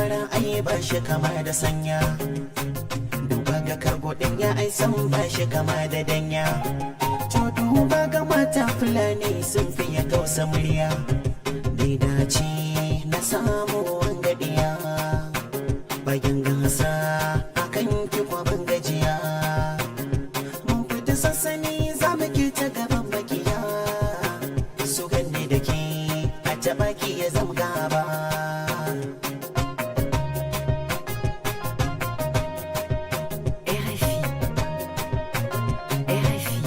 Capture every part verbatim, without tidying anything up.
Ai ba shi kama da sanya. Duba ga kargo ɗin ya ai san ba shi kama da danya. To duba ga mata fulani sun fiye kausa murya. Bai dace na samu wangadiya. Bayan gasa a kan ki kwa ban gajiya. Mun fita sansani za mu ke ta gaban makiya. Su ganni da ke a taɓa ki ya zama gaba. R F I. R F I.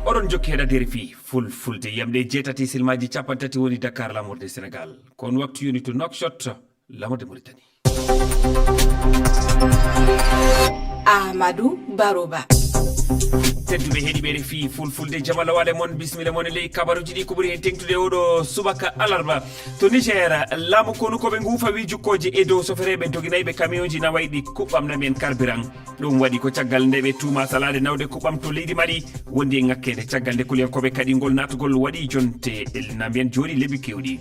Oɗon jokki heɗaade R F I Fulfulde, yamɗe jeetati, silmaaji capanɗe tati woni Dakar, laamorde Senegaal. Ko on waktu yoni to Nouakchott, laamorde Mauritanie. Amadou Baroba. Tedduɓe heɗiiɓe R F I Fulfulde, jama lawaale mon, bisimilla mon e ley kabaruuji ɗi ko ɓuri heen teeŋtude oɗo subaka alarba. To Niger, laamu konu ko ɓe nguufa wi jukkooje e dow sofereeɓe doginayɓe kamiyonji nawayɗi kuɓɓam na ɓeen karbiran. Ɗum waɗi ko caggal nde ɓe tuuma salaade nawde kuɓɓam to leydi Mali, wondi e ŋakkeende caggal nde kuliyankooɓe kaɗi ngol naatgol waɗi jonte na mbiyen jooni lebbi keewɗi.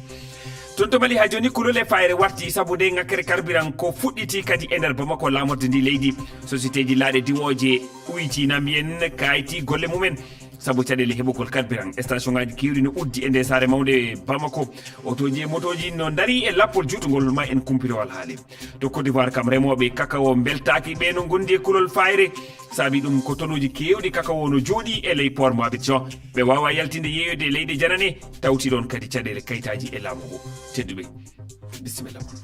Toon to Mali haa jooni kulol e fayre warti sabu nde ŋakkere karbiran ko fuɗɗiti kadi e nder Bamako laamorde ndi leydi. Sositeeji laaɗe diwooje uyti na mbiyen kaayti golle mumen. Sabu caɗeele heɓugol karbiran, station ngaji keewɗi no uddi e nde saare mawnde Bamako. Otooji e motooji no ndarii e lappol juutngol ma en kumpito alhaali. To Côte d'Ivoire kam remooɓe kakawo mbeltaaki ɓe no ngondi e kulol fayre. Saabi ɗum ko tonuuji keewɗi kakawo no jooɗii e ley port mo Abidjan. Ɓe waawaa yaltinde yeeyoyde e leyɗe janane, tawti ɗoon kadi caɗeele kaytaaji e laamu ngu. Tedduɓe, bisimilla mon.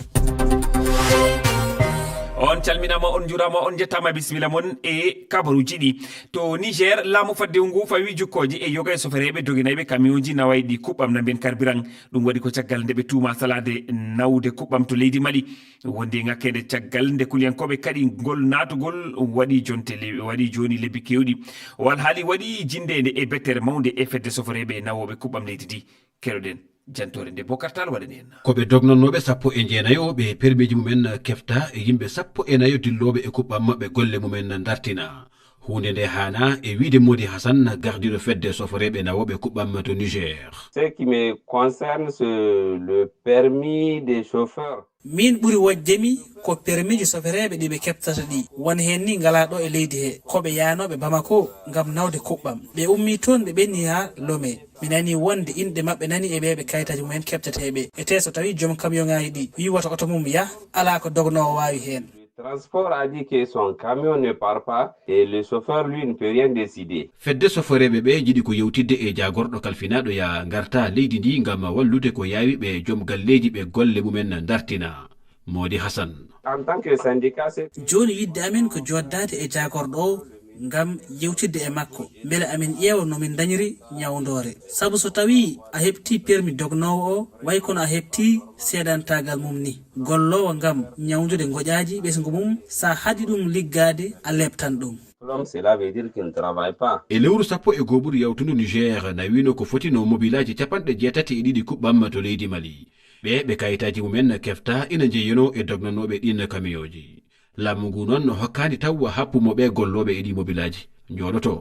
On calminaama, on njuuraama, on njettaama, bisimilla mon e kabaruuji ɗi. To Niger, laamu faddewu ngu fawi jukkooje e yoga e sofereeɓe doginayɓe kamiyonji nawayɗi kuɓɓam na mbiyen karbiran. Ɗum waɗi ko caggal nde ɓe tuuma salaade nawde kuɓɓam to leydi Mali. Wondi e ŋakkeende caggal nde kuliyankooɓe kaɗi ngol naatugol waɗi jonte le-, waɗi jooni lebbi keewɗi. O alhaali waɗi jinndeende e bettere mawnde e fedde sofereeɓe nawooɓe kuɓɓam leydi ndi. Keɗoɗen jantoore nde Bokar Tall waɗani en. Ko ɓe dognannooɓe sappo e jeenayo ɓe permiiji mumen kefta e yimɓe sappo e nayo dillooɓe e kuɓɓam maɓɓe golle mumen dartina. Huunde nde haana e wiyde Modi Hassan, gardiiɗo fedde soforeeɓe nawooɓe kuɓɓam to Niger. Ce qui me concerne, c'est le permis des chauffeurs. Miin ɓuri wojde mi ko permiiji sofereeɓe ɗi ɓe keɓtata ɗi. Won heen ni ngalaa ɗo e leydi he. Ko ɓe yahnooɓe Bamako ngam nawde kuɓɓam. Ɓe ummii toon ɓe ɓenni haa Lomé. Mi nanii wonde inɗe maɓɓe nani e ɓee ɓe kayitaaji mumen keɓteteeɓe. Etee so tawii joom kamiyoŋaaji ɗi wii wota oto mum yah, alaa ko dognoowo waawi heen. Transport a dit que son camion ne part pas et le chauffeur, lui, ne peut rien décider. Fedde soforeeɓe ɓe jiɗi ko yewtidde e jaagorɗo kalfinaaɗo ya ngarta leydi ndi ngam wallude ko yaawi ɓe joom galleeji ɓe golle mumen dartina. Modi Hassan. En tant que syndicat, c'est Jooni yiɗde amen ko joddaade e jaagorɗo o ngam yewtidde e makko, mbele amin ƴeewa no min ndañiri ñawndoore. Sabu so tawii a heɓtii permi dognoowo o, way kono a heɓtii seedantaagal mum ni. Golloowo ngam ñawndude ngoƴaaji ɓesngu mum, so a haɗi ɗum liggaade, a leeptan ɗum. Diplôme, cela veut dire qu'il ne travaille pas. E lewru sappo e gooɓuru yawtundu Niger, na wiino ko foti no mobilaaji capanɗe jeetati e ɗiɗi kuɓɓam to leydi Mali. Ɓe, ɓe kayitaaji mumen kefta, ina njeyenoo e dognanooɓe ɗiin kamiyooji. Laamu ngu noon no hokkaani taw happu mo ɓe gollooɓe e ɗii mobilaaji njooɗotoo.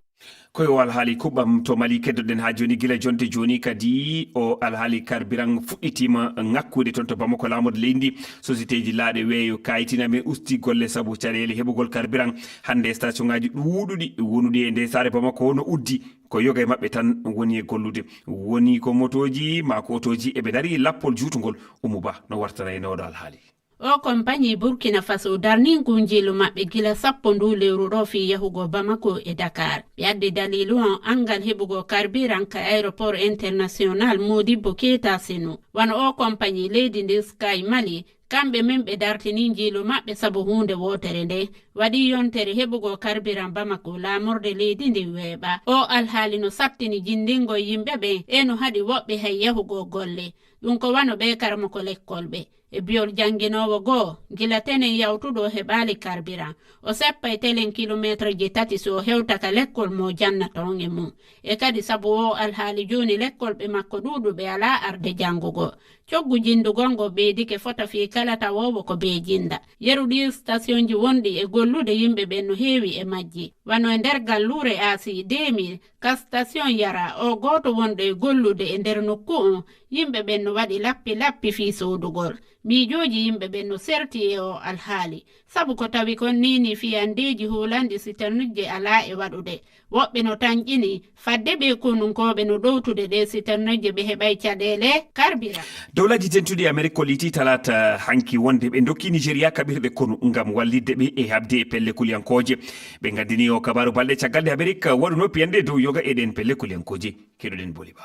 Ko yo alhaali kuɓɓam to Mali keddoɗen haa jooni, gila jonte jooni kadi o alhaali karbiran fuɗɗitiima ŋakkude toon to Bamako, laamorde leydi ndi. Sositeeji laaɗe weeyo kaayitina men usti golle sabu caɗeele heɓugol karbiran. Hannde station ngaji ɗuuɗuɗi wonuɗi e nde saare Bamako no uddi. Ko yoga e maɓɓe tan woni e gollude. Woni ko motooji maa ko otooji eɓe ndarii lappol juutngol. Umu Ba no wartana en oɗo alhaali. O kompañi Burkina Faso darni ngu njiilu maɓɓe gila sappo ndu lewru ɗo fii yahugo Bamako e Dakar. Ɓe addi daliilu on anngal heɓugo karbiran ka aéroport international Modibo Keita Seno. Wano o kompañi leydi ndi Sky Mali, kamɓe men ɓe dartini njiilu maɓɓe sabu huunde wootere nde. Waɗi yontere heɓugo karbiran Bamako, laamorde leydi ndi weeɓa. O alhaali no sattini jinndingol yimɓe ɓen e no haɗi woɓɓe hay yahugo golle. Ɗum ko wano ɓe karamoko lekkol ɓe. E biol jannginoowo goo, gila tenen yawtuɗo o heɓaali karbiran, o seppay telen kilomeeterji tati si o hewta ka lekkol mo jannata on e mun. E kadi sabu oo alhaali jooni lekkolɓe makko ɗuuɗuɓe alaa arde janngugol. Coggu jinndugol ngol ɓeydike fota fii kala tawoowo ko bee jinnda. Yeru ɗii stasionji wonɗi e gollude yimɓe ɓen no heewi e majji. Wano e nder galluure Aasii deux mille, ka station Yara, oo gooto wonɗo e gollude e nder nokku on, yimɓe ɓen no waɗi lappi lappi fii soodugol. Miijooji yimɓe ɓen no serti e oo alhaali. Sabu ko tawi kon nii nii fiyandeeji huulanɗi siternijje alaa e waɗude. Woɓɓe no tanƴini fadde ɓee konunkooɓe no ɗowtude ɗee siternijje ɓe heɓay caɗeele karbira. Dowlaaji Dentuɗi Amerik kollitii talaata hanki wonde ɓe ndokki Nigeria kaɓirɗe konu ngam wallitde ɓe e haɓde e pelle kuliyankooje. Ɓe ngaddini oo kabaaru balɗe caggal nde Amerik waɗunoo piyanɗe dow yoga e ɗeen pelle kuliyankooje. Keɗoɗen Boliba.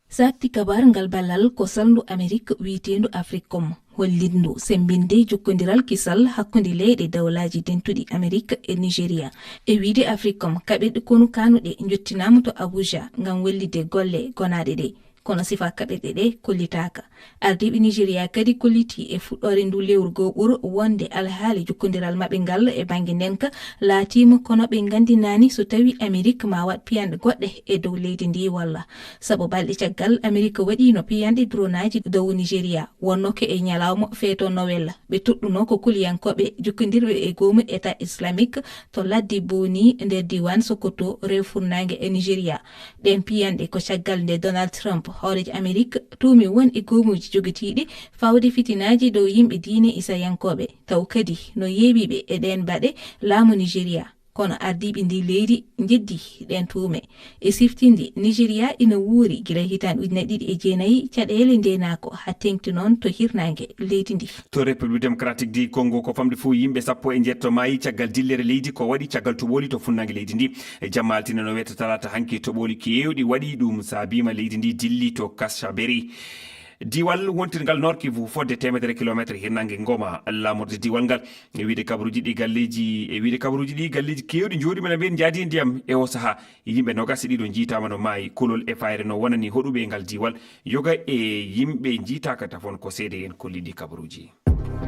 Sakti kabar ngal ballal ko salndu Amerik wi'eteendu Africom, hollitndu semmbinde jokkondiral kisal hakkunde leyɗe Dawlaaji Dentuɗi Amerik e Nigeria. E wiyde Africom, kaɓirɗe konu kaanuɗe njottinaama to Abuja ngam wallitde golle gonaaɗe ɗe. Kono sifaa kaɓirɗe ɗe kollitaaka. Ardiiɓe Nigeria kadi kollitii e fuɗɗoore nduu lewru goo ɓuru wonde alhaali jokkondiral maɓɓe ngal e bannge ndeenka laatiima, kono ɓe nganndinaani so tawii Amerik maa waɗ piyanɗe goɗɗe e dow leydi ndii walla. Sabu balɗe caggal, Amerik waɗiino piyanɗe dronaaji dow Nigeria, wonnoo ko e ñalawma feeto Nowel. Ɓe toɗɗunoo ko kuliyankooɓe jokkondirɓe e goomu Etat Islamique to ladde Boni nder diiwaan Sokoto, rewo funnaange e Nigeria. Ɗeen piyanɗe ko caggal nde Donald Trump, hooreejo Amerik, tuumi won e goomuuji jogitiiɗi fawde fitinaaji dow yimɓe diine Isayankooɓe, taw kadi no yeebii ɓe e ɗeen baɗe laamu Nigeria. Kono ardiiɓe ndii leydi njeddii ɗeen tuume. E siftinde, Nigeria ina wuuri gila hitaande ujunere ɗiɗi e jeenayi caɗeele ndeenaagu haa teeŋti noon to hirnaange leydi ndii. To République Démocratique du Congo, ko famɗi fof yimɓe sappo e njeeɗiɗo maayi caggal dillere leydi ko waɗi caggal toɓooli to funnaange leydi ndii. E jamma altine no wiyetee talaata hanki, toɓooli keewɗi waɗi ɗum saabiima leydi ndii dilli to Kashaberi. Diiwal wontirngal Nord Kivu, fodde teemedere kilomeeter hirnaange Ngoma, laamorde diiwal ngal, e wiyde kabaruuji ɗi galleeji, e wiyde kabaruuji ɗi galleeji keewɗi njooɗiima na mbiyen njaadi ndiyam e oo sahaa. Yimɓe noogas e ɗiɗo njiitaama no maayi. Kulol e fayre no wonani hoɗuɓe e ngal diiwal. Yoga e yimɓe njiitaaka tafon, ko seede'en kolli ɗi kabaruuji.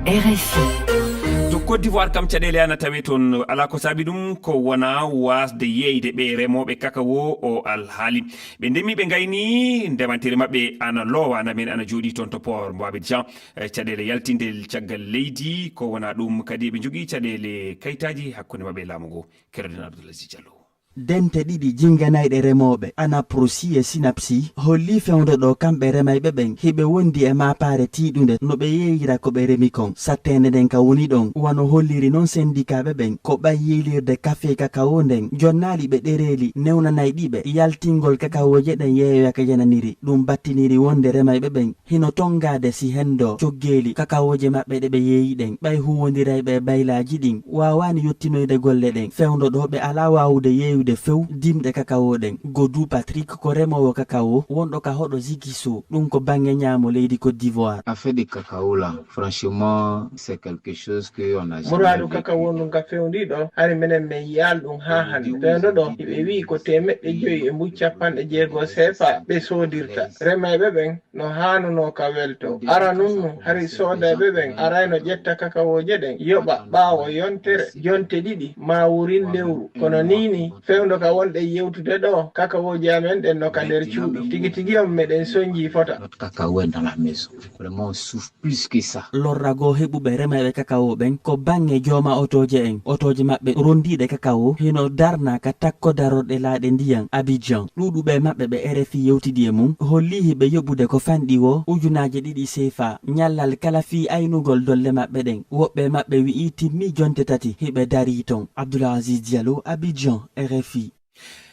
R F I. To Côte d'Ivoire kam, caɗeele ana tawee toon. Alaa ko saabi ɗum ko wonaa waasde yeeyde ɓee remooɓe kakawo oo alhaali. Ɓe ndemi, ɓe ngayni, ndemanteeri maɓɓe ana loowa, na men ana jooɗii toon to port mo Abidjan. Eh, caɗeele yaltinde caggal leydi, ko wonaa ɗum kadi, eɓe njogii caɗeele kayitaaji hakkunde maɓɓe e laamu ngoo. Keroɗen Abdoul Aziz Diallo. Dente ɗiɗi jinganayɗe remooɓe, Anaprosi e Synapsi, hollii fewndo ɗo kamɓe remayɓe ɓen hiɓe wondi e maapaare tiiɗunde no ɓe yeeyira ko ɓe remi kon. Satteende nden ka woni ɗon, wano holliri non sendikaaɓe ɓen, ko ɓay yeylirde kafe kakawo nden jonnaali ɓe ɗereeli newnanayɗi ɓe yaltingol kakawooje ɗen yeeyoya ka jananiri. Ɗum battiniri wonde remayɓe ɓen hino tongaade si henndo coggeeli kakawooje maɓɓe ɗe ɓe yeeyi ɗen, ɓay huuwondirayɓe e baylaaji ɗin waawaani yottinoyde golle ɗen. Fewndo ɗo ɓe alaa waawude yeeyude few dimɗe kakawo ɗen. Godou Patrick ko remoowo kakawo wonɗo ka hoɗo Ziguinchor, ɗum ko baŋŋe ñaamo leydi Côte d'Ivoire. Affaire de cacao là, franchement, c'est quelque chose que on a jamais vécu. Muraadu kakawo ndun ka fewndi ɗo, hari menen men yi'aali ɗum haa hannde. Fewndo ɗo, hiɓe wi'i ko teemeɗɗe joyi e mbuy cappanɗe jeego seefa ɓe soodirta. Remayɓe ɓen no haanunoo ka welto. Aranun nun, hari soodayɓe ɓen arayno ƴetta kakawooje ɗen, yoɓa ɓaawo yontere, jonte ɗiɗi, maa wurin lewru. Kono nii nii, fewndo ka wonɗen yewtude ɗo, kakawooje amen ɗen no ka nder cuuɗi. Tigi tigi on meɗen sonjii fota. Notre cacao est dans la maison. Vraiment, on souffre plus que ça. Lorra goo heɓuɓe remayɓe kakawo ɓen ko baŋŋe jooma otooje en. Otooje maɓɓe rondiiɗe kakawo hino darna ka takko darorɗe laaɗe ndiyan Abidjan. Ɗuuɗuɓe e maɓɓe ɓe R F I yewtidi e mun hollii hiɓe yoɓude ko fanɗi woo ujunaaje ɗiɗi seefa ñallal kala fii aynugol dolle maɓɓe ɗen. Woɓɓe e maɓɓe wi'i timmii jonte tati hiɓe darii ton. Abdoul Aziz Diallo, Abidjan, R F I.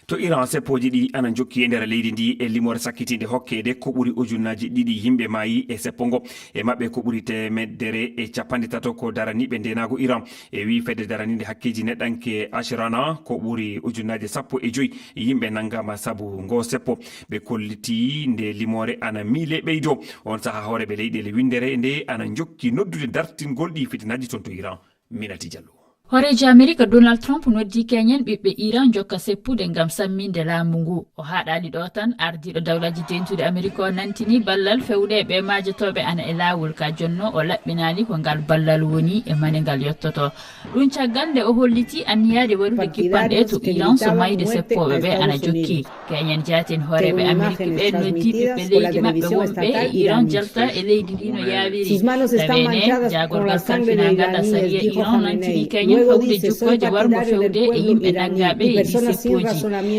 To Iran, seppooji ɗi ana njokki e nder leydi ndi e limoore sakkitiinde hokkeede. Ko ɓuri ujunnaaji ɗiɗi yimɓe maayi e seppo ngo, e maɓɓe ko ɓuri teemedere e cappanɗe tato ko daraniiɓe ndeenaagu Iran. E wii fedde daraniinde hakkeeji neɗɗanke Ashrana, ko ɓuri ujunnaaje sappo e joyi yimɓe nanngaama sabu ngo seppo. Ɓe kollitii nde limoore ana miile ɓeydoo. On sahaa hooreeɓe leyɗeele winndere nde ana njokki noddude dartingol ɗi fitinaaji toon to Iran. Minati Diallo. Hooreejo Amerik Donald Trump noddii keñen ɓiɓɓe Iran jokka seppude ngam samminde laamu ngu. O haaɗaali ɗo tan, ardiiɗo Dawlaaji Dentuɗi Amerik o nantini ballal fewde e ɓe maajotooɓe ana e laawol ka jonno, o laɓɓinaali ko ngal ballal woni e mane ngal yottoto. Ɗum caggal nde o holliti anniyaade waɗude kippande to Iran so mayde seppooɓe ɓe ana jokki. Keñen jaatin hooreeɓe Amerik ɓe noddi ɓiɓɓe leydi maɓɓe wonɓe e Iran jalta e leydi ndi no yaawiri. Tawi ne, jaagorgal kalfinaagal sariya Iran nantini keñen fawde jukkooje warngo fewde e yimɓe nanngaaɓe e ɗi seppooji.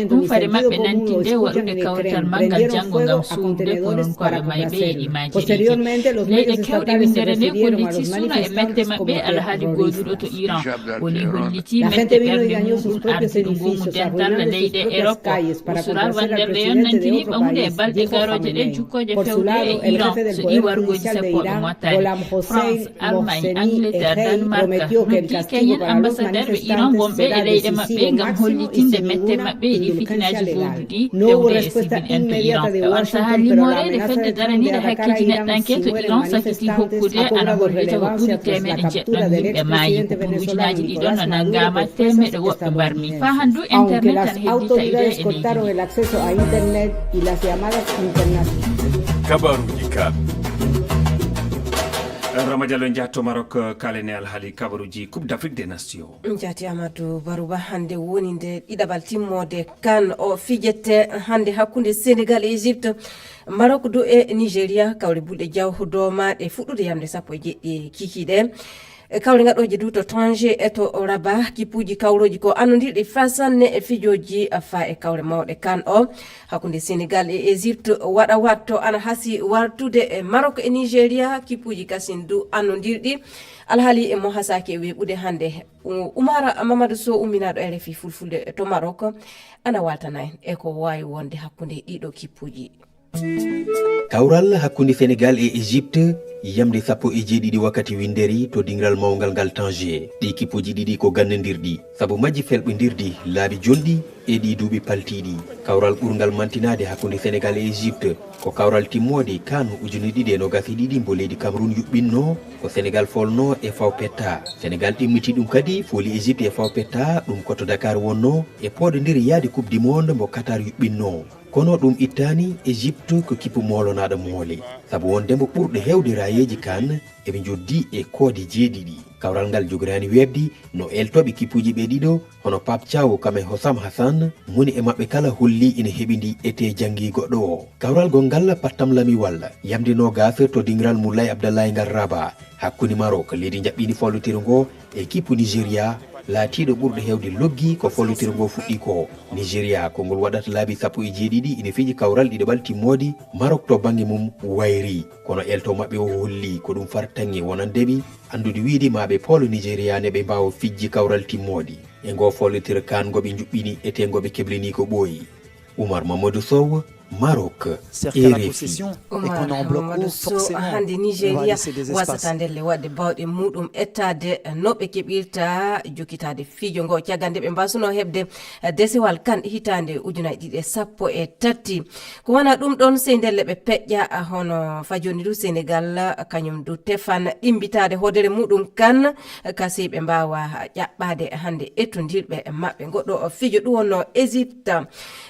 Ɗum fade maɓɓe nantinde waɗude kawrital manngal janngo ngam suuɗude kononkooɓe mayɓe e ɗi maajereeji. Leyɗe keewɗe winndere nde kolliti suno e mette maɓɓe alhaali gooduɗo to Iran. Woni holliti mette ɓernde muɗum ardiɗo ngoomu dental leyɗe Erop. Ursula von der Leyen nantini ɓamude e balɗe garooje ɗe jukkooje fewde e Iran so ɗi warngooji seppooɓe mottaani. France, Allemagne, Angleterre, Danemark noddi keñen ambassadeur ɓe Iran wonɓe e leyɗe maɓɓe ngam hollitinde mette maɓɓe e ɗi fitinaaji gooduɗi fewde e civil en to Iran. E on sahaa limoreede fedde daraniiɗe hakkeeji neɗɗanke to Iran sakiti hokkude ana hollita ko ɓuri teemeɗe jeɗɗo yimɓe maayi, ko ɓuri ujunaaji ɗiɗo no nanngaama, teemeɗe woɓɓe mbarmi. Faa hanndu internet ana heddi taƴude e leydi ndi. Kabaruji ka. Rama Diallo en jahto Maroc, kalene alhaali kabaruji Coupe d'Afrique des Nations. Jaati Amadou Baruba, hannde woni nde ɗiɗaɓal timmoode kan o fijete hannde hakkunde Sénégal e Égypte, Maroc du e Nigeria, kawle bulɗe jaw doomaaɗe fuɗɗude yamde sappo e jeɗɗi kikiiɗe. E kawle ngaɗooje du to Tanger e to Rabat, kippuuji kawrooji ko annondirɗi faa sanne e fijooji faa e kawle mawɗe kan o. Hakkunde Sénégal e Égypte waɗa watto ana hasi wartude e Maroc e Nigeria, kippuuji kasin du annondirɗi. Alhaali e mo hasaaki e weeɓude hannde. U-, Umar Mamadou Sow umminaaɗo R F I Fulfulde to Maroc ana waaltana en e ko waawi wonde hakkunde ɗiɗo kippuuji. Kawral hakkunde Senegal e Egypte, yamde sappo e jeeɗiɗi wakkati winndere to diŋral mawngal ngal Tanger. Ɗii kippuuji ɗiɗi ko gannandirɗi, sabu majji felɓindirdi laabi jonɗi e ɗii duuɓi paltiiɗi. Kawral ɓurngal mantinaade hakkunde Senegal e Egypte ko kawral timmoode kan ujine ɗiɗi e noogas e ɗiɗi mbo leydi Cameroun yuɓɓinnoo, ko Senegal foolnoo e Fawpetta. Senegal ɗimmiti ɗum kadi, fooli Egypte e Fawpetta, ɗum ko to Dakar wonnoo, e pooɗondire yahde Coupe du Monde mbo Qatar yuɓɓinnoo. Kono ɗum ittaani Egypte ko kippu moolonaaɗo moole, sabu wonde mbo ɓurɗo heewde raayeeji kan eɓe njoddi e koode jeeɗiɗi. Kawral ngal jogoraani weeɓde no eeltooɓe kippuuji ɓee ɗiɗo, hono Pape Thiaw kam e Hossam Hassan, moni e maɓɓe kala holli ina heɓindi etee janngi goɗɗo o. Kawral gonngal pattamlamiwal, yamde noogas to diŋral Moulay Abdallahi ngal Rabat, hakkunde Maroc, leydi njaɓɓiindi foolotiro ngo, e kippu Nigeria, laatiiɗo ɓurɗo heewde loggi ko foolotiro ngo fuɗɗi ko. Nigeria, ko ngol waɗata laabi sappo e jeeɗiɗi ina fiji kawral ɗiɗaɓal timmoode, Maroc to bannge mum wayri. Kono eelto maɓɓe o holli ko ɗum fartaŋŋe wonande ɓe, anndude wiyde ma ɓe poolo Nigeria ne ɓe mbaawa fijji kawral timmoode. E ngo foolotiro kan ngo ɓe njuɓɓini etee ngo ɓe keblini ko ɓooyi. Umar Mamadou Sow, Maroc, R F I. Umar Mamadou Sow, hannde Nigeria wasata ndelle waɗde baawɗe muɗum ettaade no ɓe keɓirta jokkitaade fijo ngo caggal nde ɓe mbaasunoo heɓde desewal kan hitaande ujunaaji ɗiɗi e sappo e tati. Ko wona ɗum ɗoon, sey ndelle ɓe peƴƴa, hono faa jooni du Senegal, kañum du tefan ɗimbitaade hoodere muɗum kan, ka sey ɓe mbaawa ƴaɓɓaade hannde ettondirɓe maɓɓe. Ngoɗɗo fijo ɗum wonnoo Égypte.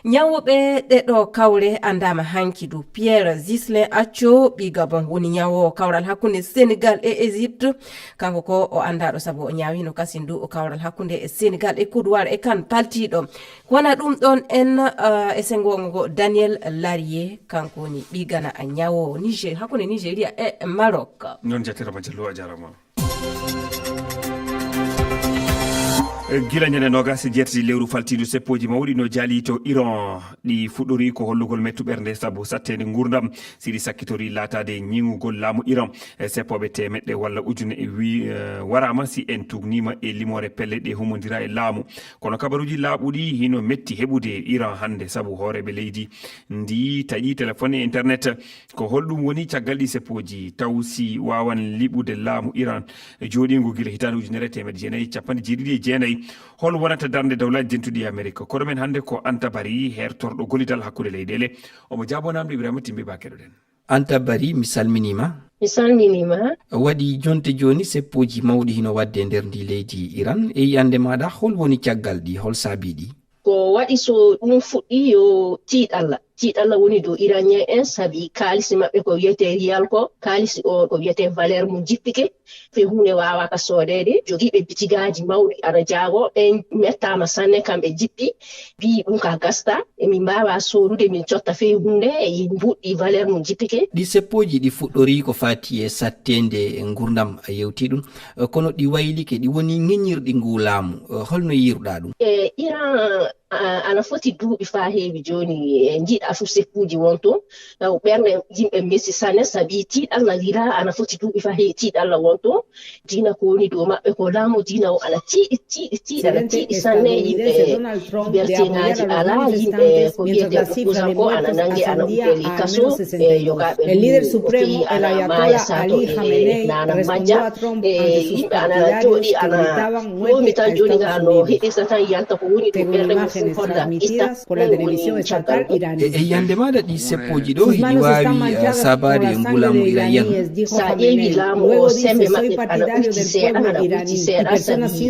Ñawooɓe ɗee ɗoo kawre anndaama hanki du. Pierre Ghislain Acho, ɓii Gabon, woni ñawoowo kawral hakkunde Senegal e Égypte. Kanko ko o anndaaɗo sabu o ñaawiino kasin du o kawral hakkunde Senegal e Côte d'Ivoire e kan paltiiɗo. Ko wona ɗum ɗoon en, ah, e senngo ngo Daniel Larie, kanko woni ɓii Gana a ñawoowo Niger-, hakkunde Nigeria e Maroc. Noon jatirama Jallo, a jaarama. Gila ñande noogas e jeetati lewru faltiidu, seppooji mawɗi no jaalii to Iran. Ɗi fuɗɗori ko hollugol mettu ɓernde sabu satteende nguurndam, siɗi sakkitori laataade ñiŋugol laamu Iran. E seppooɓe teemeɗɗe walla ujune e wi-, eh, waraama si en tuugniima e limoore pelle ɗe humondira e laamu. Kono kabaruuji laaɓuɗi hino metti heɓude Iran hannde sabu hooreeɓe leydi ndi taƴi telefon e internet. Ko holɗum woni caggal ɗi seppooji, taw si waawan liɓude laamu Iran jooɗiingu gila hitaande ujunere e teemedde jeenayi e cappanɗe jeeɗiɗi e jeenayi? Hol wonata darnde Dawlaaji Dentuɗi e Amerik? Koɗo men hannde ko Anta Bari, heertorɗo gollidal hakkunde leyɗeele. Omo jaaboo naamnde Ibrahima Timbe Ba, keɗoɗen. Anta Bari, mi salminiima. Mi salminiima. Waɗi jonte jooni, seppuuji mawɗi hino waɗde e nder ndi leydi Iran. E yiyannde maaɗa, hol woni caggal ɗi? Hol saabii ɗi? Ko waɗi so ɗum fuɗɗi yo tiiɗalla. Tiiɗalla woni dow Iranien en, sabi kaalisi maɓɓe ko wiyetee riyal ko, kaalisi o ko wiyetee valeur mum jippike. Fii huunde waawaaka soodeede. Jogiiɓe bitigaaji mawɗi ana jaago, ɓen mettaama sanne, kamɓe jippi, mbii ɗum ka gasta, e min mbaawaa soodude, min cotta fii huunde, e mbuuɗi valeur mum jippike. Ɗi seppuuji ɗi fuɗɗorii ko faati e satteende e nguurndam, a yewtii ɗum. Eh, kono ɗi waylike, ɗi woni ŋeñirɗi nguu laamu. Eh, holno yiiruɗaa ɗum? E Iran, a-, ana foti duuɓi faa heewi jooni, e njiiɗa fof seppuuji won toon. Taw ɓernde yimɓe mesi sanne, sabi tiiɗalla lira ana foti duuɓi faa heewi tiiɗalla won toon. Diina ko woni dow maɓɓe ko laamu diina o ana tiiɗi, tiiɗi, tiiɗi, ana tiiɗi sanne. Yimɓe liberté ŋaaji alaa, yimɓe ko wiyetee opposant ko ana nannge, ana uddee ley kaso, e yogaaɓe ndu o feyi ana maaya, sato e naana majja. E yimɓe ana jooɗi ana ɗoomi tan jooni, ngaa no heɗirta tan yalta ko woni dow ɓernde mum fof holla, itta. Ɗum woni caggal ɗum. E, e yiyannde maaɗa, ɗi seppuuji ɗo hiɗi waawi, eh, saabaade e nguu laamu Iran? So a ƴeewi laamu o, semmbe maɓɓe ana ɓurti seeɗa, ana ɓurti seeɗa, sabi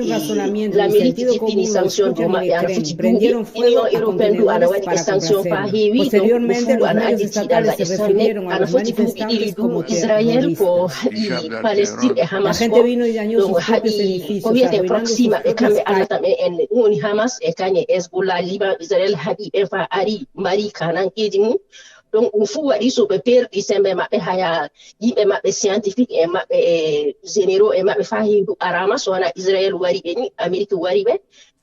Lameriki jippini sanction dow maɓɓe ana foti duuɓi. Union Européenne du ana waɗi e sanction faa heewi. Donc, ɗum fuu ana addi tiiɗalla e sanne. Ana foti duuɓi ɗiɗi du, Israël ko haɗi Palestine e Hamas ko. Donc, haɗi ko wiyetee proxy maɓɓe, kamɓe alata ɓe en, ɗum woni Hamas e kañe Hezbollah, Liban, Israël haɗi ɓen faa ari, mari kanankeeji mum. Donc, ɗum fuu waɗi so ɓe perdi semmbe maɓɓe, haya yimɓe maɓɓe, scientifique en maɓɓe, e généraux en maɓɓe, faa heewi araama, so wanaa Israël wari ɓe ni, Amerique wari ɓe.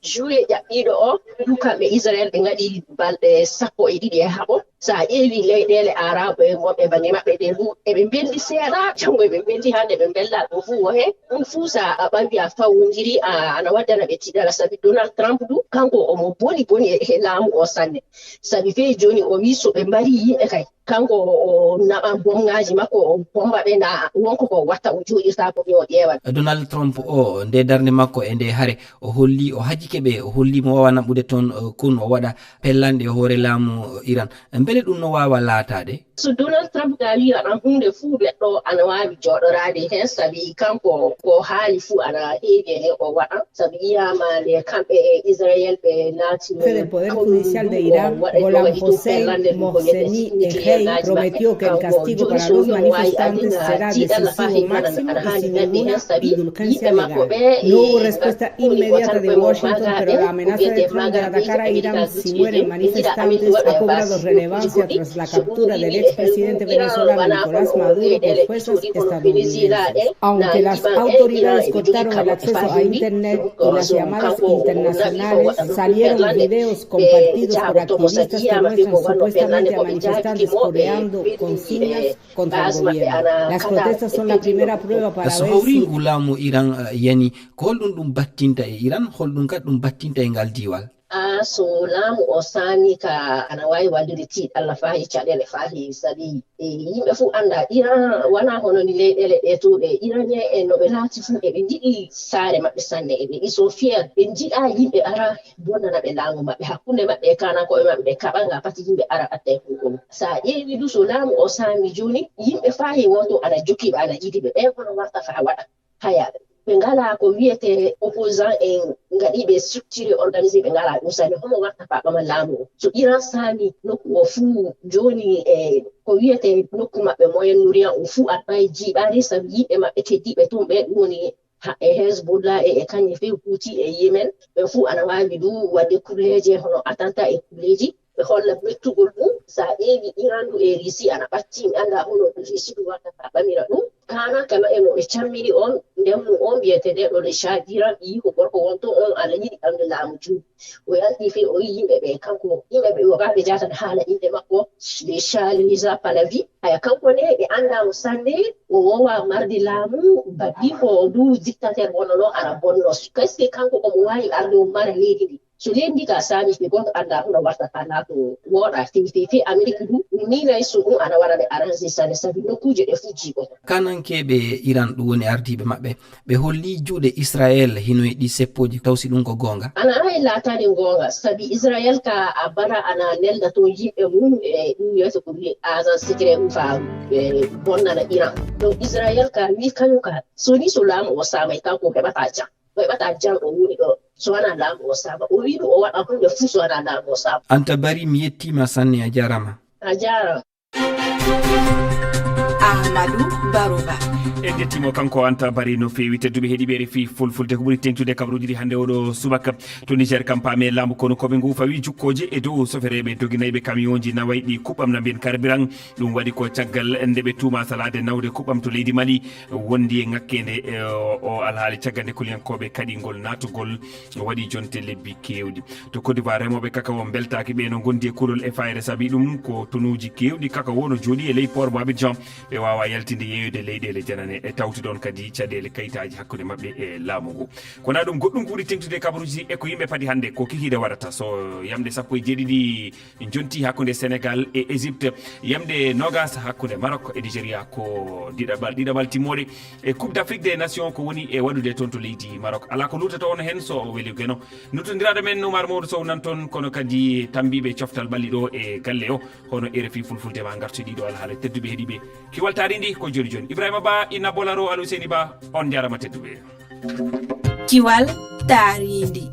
Juillet ƴaɓɓiiɗo o, ɗum kamɓe Israël ɓe ngaɗi balɗe sappo e ɗiɗi e haɓo. So a ƴeewi leyɗeele Araabu en wonɓe bannge maɓɓe ɓe du, eɓe mbelli seeɗa, janngo eɓe mbelli, hannde ɓe mbellaa, ɗum fuu wo heen. Ɗum fuu so a ɓawi a fawondiri, a, ana waddana ɓe tiiɗalla, sabi Donald Trump du, kanko omo boni boni e, e laamu o sanne. Sabi fii jooni o wii so ɓe mbarii yimɓe kay, kanko o, o naɓan bomŋaaji makko, o bomba ɓe, na wonko ko watta, o jooɗirtaako ɓe, o ƴeewa ɓe. Donald Trump o, nde darnde makko e nde hare, o holli, o hajike ɓe, o holli mo waawa naɓude toon, eh, kun o waɗa pellanɗe e hoore laamu Iran. Mbele ɗum no waawa laataade? So Donald Trump ga wii waɗan huunde fuu, neɗɗo ana waawi jooɗoraade heen, sabi kanko ko haali fuu ana heewi e heen o waɗan. Sabi wiyaama nde kamɓe e Israël ɓe naati Jefe del Poder Judicial de Irán, Gholam Hossein Mohseni Echei, prometió que el castigo para los manifestantes será decisivo máximo y sin ninguna indulgencia legal. No hubo respuesta inmediata de Washington, pero la amenaza de Trump de atacar a Irán si mueren manifestantes ha cobrado relevancia tras la captura del expresidente venezolano Nicolás Maduro por fuerzas estadounidenses. Aunque las autoridades cortaron el acceso a Internet y las llamadas internacionales, salieron videos compartidos por activistas que muestran supuestamente a manifestantes coreando consignas contra el gobierno. Las protestas son la primera prueba para ver si... So hawri ngu laamu Iran, eh, yani, ko holɗum ɗum battinta e Iran, holɗum kadi ɗum battinta e ngal diiwal? Ah, so laamu o saami ka, ana waawi waddude tiiɗalla faa e caɗeele faa heewi, sabi e yimɓe fof annda Iran wanaa hono ni leyɗeele ɗee too ɗe. Iranien en no ɓe laati fof eɓe njiɗi saare maɓɓe sanne, eɓe, ils sont fiers. Ɓe njiɗaa yimɓe ara bonnana ɓe laamu maɓɓe, hakkunde maɓɓe e kaanankooɓe maɓɓe ɓe kaɓa nga pati yimɓe ara ɓatta e konngol. So a ƴeewi du, so laamu o saami jooni, yimɓe faa heewi won toon ana jokki ɓe, ana yiɗi ɓe. Ɓen hono warta faa waɗa? Haya, ɓe ngalaa ko wiyetee opposant en ngaɗiiɓe structuré, organisé, ɓe ngalaa ɗum sanne. Homo warta faa ɓama laamu o? So Iran saami nokku o fuu jooni, e ko wiyetee nokku maɓɓe Moyen-Orient o fuu, aɗa waawi jiiɓaade, sabi yimɓe maɓɓe teddiiɓe toon ɓe, ɗum woni ha-, e Hezbollah e, e kañum fii Houthi e Yemen, ɓe fuu ana waawi du waɗde kulleeje hono attentat e kulleeji. Ɓe holla mettugol mum. So a ƴeewi Iran du e Russie ana ɓatti, mi annda hono Russie du watta ka ɓamira ɗum. Kaananke maɓɓe mo ɓe cammiri on, ndemmu on mbiyetee nde ɗo le Shah d'Iran, ɓiyiiko gorko won toon on ana yiɗi ɓamde laamu juuɗe. O yalti fii o yii yimɓe ɓe, kanko yimɓe ɓe wogaaɓe jaatata haala innde makko, le Shah Reza Pahlavi. Haya, kanko ne ɓe anndaa mo sanne, o woowaa marde laamu, baɗɗiiko du dictateur wonnoo ana bonnoo. Est-ce que kanko omo waawi arde o mara leydi ndi? So leydi ndi ka saami, si gonga annda hono warta ka laato wooɗa fewi fewi fewi. Amerik du, ɗum ni nayi so ɗum ana waɗa ɓe arrangé sane, sabi nokkuuje ɗe fujji ko. Kanankeeɓe Iran ɗum woni ardiiɓe maɓɓe, ɓe holli juuɗe Israel hino e ɗi seppooji, taw si ɗum ko goonga? Ana ahay laataade goonga, sabi Israel ka a bara ana nelda toon yimɓe mum e ɗum wiyata ko wiye agent secret ɗum fa ɓe bonnana Iran. Donc Israel ka wi kañum ka so ni so laamu o saamay kanko heɓata jam. O heɓata jam o woni ɗo so wona laamu o saama. O wi ɗum o waɗa hunde fuu so wona laamu o saama. Anta Bari, mi yettiima sanne, a jaaraama. A jaaraama. Amadou Baroba. En njettiimo kanko Anta Bari no feewi. Tedduɓe heɗiiɓe R F I Fulfulde, ko ɓuri teeŋtude kabaruuji ɗi hannde oɗo subaka to Niger kam paami e laamu kono ko ɓe nguufa wi jukkooje e dow sofereeɓe doginayɓe kamiyonji nawayɗi kuɓɓam na mbiyen carburant. Ɗum waɗi ko caggal nde ɓe tuuma salaade nawde kuɓɓam to leydi Mali wondi e ŋakkeende e o alhaali caggal nde kuliyankooɓe kaɗingol naatugol waɗi jonte lebbi keewɗi. To Côte d'Ivoire, remooɓe kakawo mbeltaaki ɓe no ngondi e kulol e fayre sabi ɗum ko tonuuji keewɗi kakawo no jooɗi e ley port mo Abidjan. Ɓe waawa yaltinde yeeyude leyɗeele janane e tawti ɗoon kadi caɗeele kayitaaji hakkunde maɓɓe e laamu ngu. Kono ɗum goɗɗum ko ɓuri teeŋtude kabaruuji e ko yimɓe padi hannde ko kikiiɗe waɗata so yamɗe sappo e jeeɗiɗi jonti hakkunde Sénégal e Égypte, yamɗe noogas hakkunde Maroc e Nigeria ko diɗaɓal ɗiɗaɓal timmoode e Coupe d'Afrique des Nations ko woni e waɗude toon to leydi Maroc. Alaa ko luutata on heen so o weli Geno. Nuttondiraaɗo men Oumar Mamadou Sow nan toon kono kadi tammbiiɓe coftal ɓalli ɗo e galle o hono R F I Fulfulde ma ngartu e ɗiɗo alhaala tedduɓe heɗiiɓe. Kiwal taarindi ko jooni jooni. Ibrahima Ba, Inna Bolaro, Al Huseyni Ba, on njaaraama tedduɓe. Kiwal taarindi.